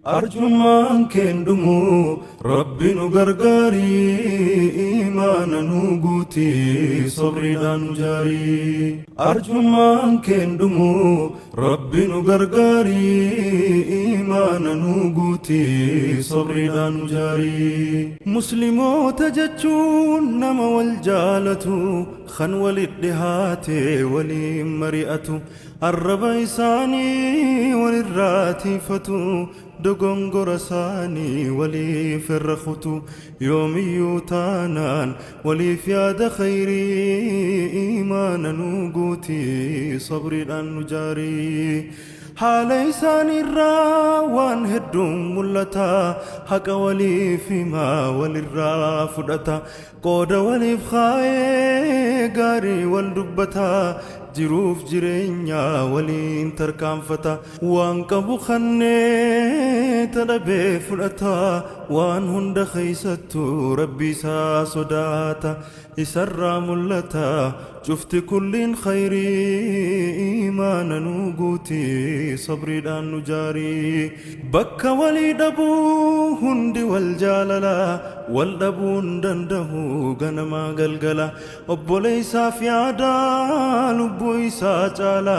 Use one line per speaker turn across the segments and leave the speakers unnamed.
Arjummaan keen dhumu, Rabbi nu gargaarii, imaana nu guutii, sabriidhaan nu jaarii. Arjummaan keen dhumu, Rabbi nu gargaarii, imaana nu guutii, sabriidhaan nu jaarii. Muslimoota jechuun nama wal jaalatu, kan walit dhihaate waliin mari'atu, arraba isaanii walirraa tiifatu, dogongora isaanii waliif irra kutu, yoomiyyuu taanaan waliif yaada khayrii, imaana nu guutii, sabriidhaan nu jaarii. Haala isaaniirraa waan hedduun mul'ata, haqa waliif himaa walirraa fudhata, qooda waliif kaayee gaarii wal dubbata, jiruuf jireenya waliin tarkaanfata, waan qabu kannee tadhabee fudhata, waan hunda keeysattuu Rabbi isaa sodaata, isarraa mul'ata cufti kulliin khayrii, imaana nu guutii, sabriidhaan nu jaarii. Bakka walii dhabuu hundi wal jaalala, wal dhabuun danda'u ganamaa galgala, obboleeysaaf yaada lubbuu isaa caala,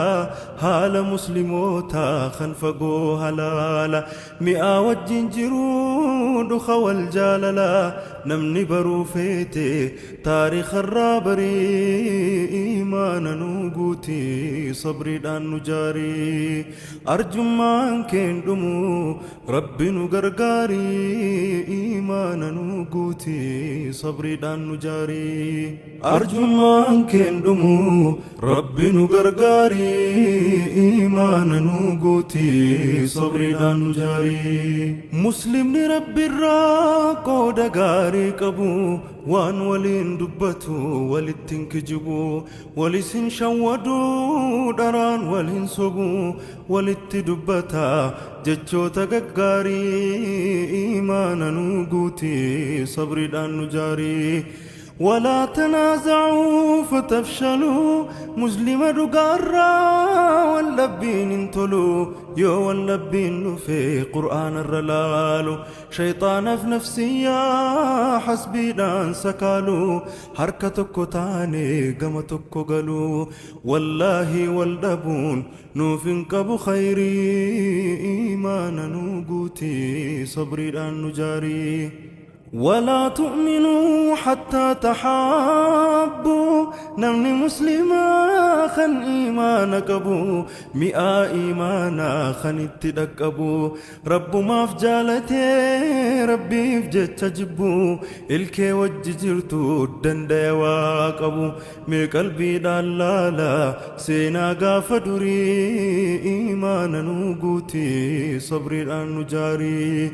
haala muslimootaa kan fagoo halaala, mi'aa wajjin jiruu dhuka wal jaalala, namni baruu feete taarikarraa barii, imaana nu guutii, sabriidhaan nu jaarii. Arjummaan keen dhumu, Rabbi nu gargaarii, imaana nu guutii, sabriidhaan nu jaarii. Arjummaan keen dhumu, Rabbi nu gargaarii, imaana nu guutii, sabriidhaan nu jaarii. Muslimni Rabbirraa qooda gaarii qabu, waan waliin dubbatu walitti hin kijibu, walis hin shawwadu, dharaan wal hin sobu, walitti dubbata jechoota gaggaarii, imaana nu guutii, sabriidhaan nu jaarii. ولا تنازعوا فتفشلوا، مسلم دقارا واللبين انتلو، يو واللبين في قرآن الرلالو، شيطان في نفسية حسبي دان سكالو، حركتك تاني قمتك قالو، والله والدبون نوفن كبو خيري، إيمانا نوقوتي، صبري دان نجاري. ولا تؤمنوا حتى تحابوا، نمني مسلما خن إيمان قبو، مئة إيمانا خن اتدقبو، رب ما في جالتي ربي في جتش جبو، الكي وججرتو الدندي واقبو، من قلبي دلالا سينا قاف دري، إيمانا نوقوتي، صبري الآن نجاري.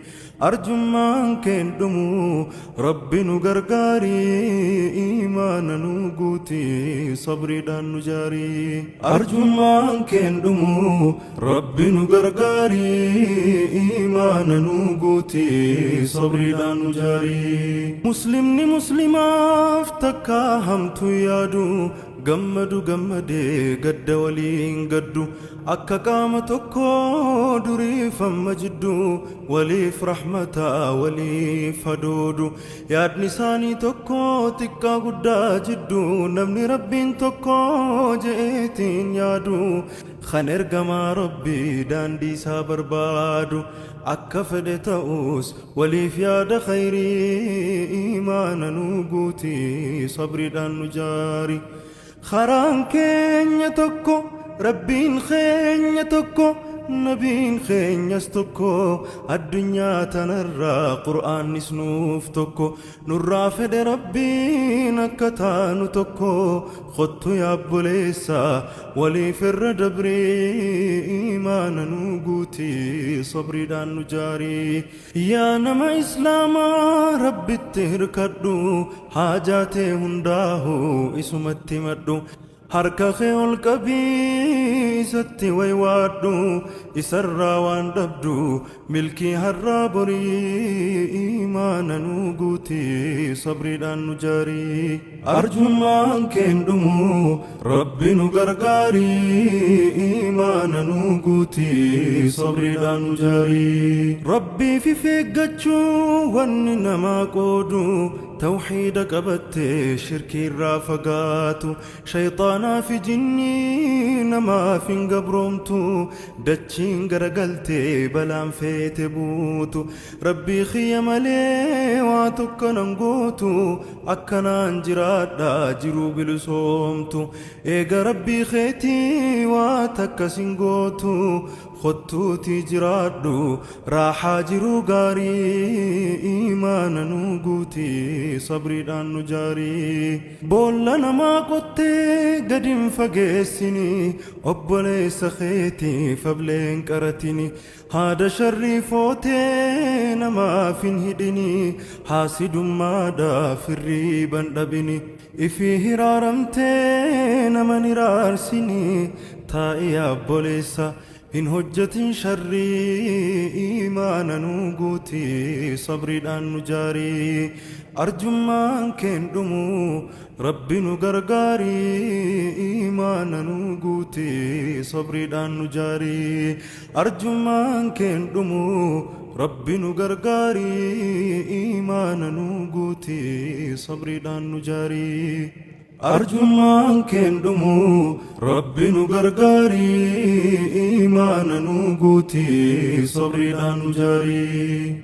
Arjummaan keen dhumu, Rabbi nu gargaarii, imaana nu guutii, sabriidhaan nu jaarii. Arjummaan keen dhumu, Rabbi nu gargaarii, imaana nu guutii, sabriidhaan nu jaarii. Muslimni muslimaaf takkaa hamtu yaadu, gammadu gammadee gadda waliin gaddu, akka qaama tokko duriif amma jiddu, waliif rahmata waliif hadoodu, yaadni isaanii tokko xiqqaa guddaa jiddu, namni Rabbiin tokko je'eetiin yaadu, kan ergamaa Rabbii daandii isaa barbaadu, akka fedhe ta'us waliif yaada khayrii, imaana nu guutii, sabriidhaan nu jaari. Karaan keenya tokko, Rabbiin keenya tokko, nabiin keenyas tokko, addunyaa tanarraa qur'aannis nuuf tokko, nurraa fedhe Rabbiin akka taanu tokko, kottu yaabboleessa waliif irra dabrii, imaana nu guutii, sabriidhaan nu jaarii. Yaa nama islaamaa Rabbitti hirkadhu, haajaatee hundaahu isumatti madhu. Harka kee ol qabii isatti waywaadhu, isarraa waan dhabdu milkii harraa borii. Imaana nuu guutii, sabriidhaan nu jaarii. Arjummaan keen dhumu, Rabbi nu gargaarii. Imaana nuu guutii, sabriidhaan nu jaarii. Rabbii fi feeggachuu wanni namaa qoodu, tawxiida qabattee shirkii irraa fagaatu. Shayxaanaa fi jinnii namaaf hin gabroomtu, dachiin garagaltee balaan feete buutu. Rabbii kiyya malee waa tokko nan gootu, akkanaan jiraadha jiruu bilisoomtu. Eega Rabbii keetii waa takka sin gootu, kottuutii jiraadhu raaxaa jiruu gaarii. Imaana nuu guutii, sabriidhaan nu jaarii. Boolla namaa qottee gad hin fageessini, obboleessa keetii fableen qaratini. Haada sharrii footee namaaf hin hidhini, haasidummaadhaaf hirriiban dhabini. Ifii hiraaramtee naman hiraarsini, taa'ii obboleessa hin hojjetin sharrii. Imaana nuu guutii, sabriidhaan nu jaarii. Arjummaan keen dhumu, Rabbi nu gargaarii. Imaana nuu guutii, sabriidhaan nu jaarii. Arjummaan keen dhumu, Rabbi nu gargaarii. Imaana nuu guutii, sabriidhaan nu jaarii. Arjummaan keen dhumu, Rabbi nu gargaarii. Imaana nuu guutii, sabriidhaan nu jaarii.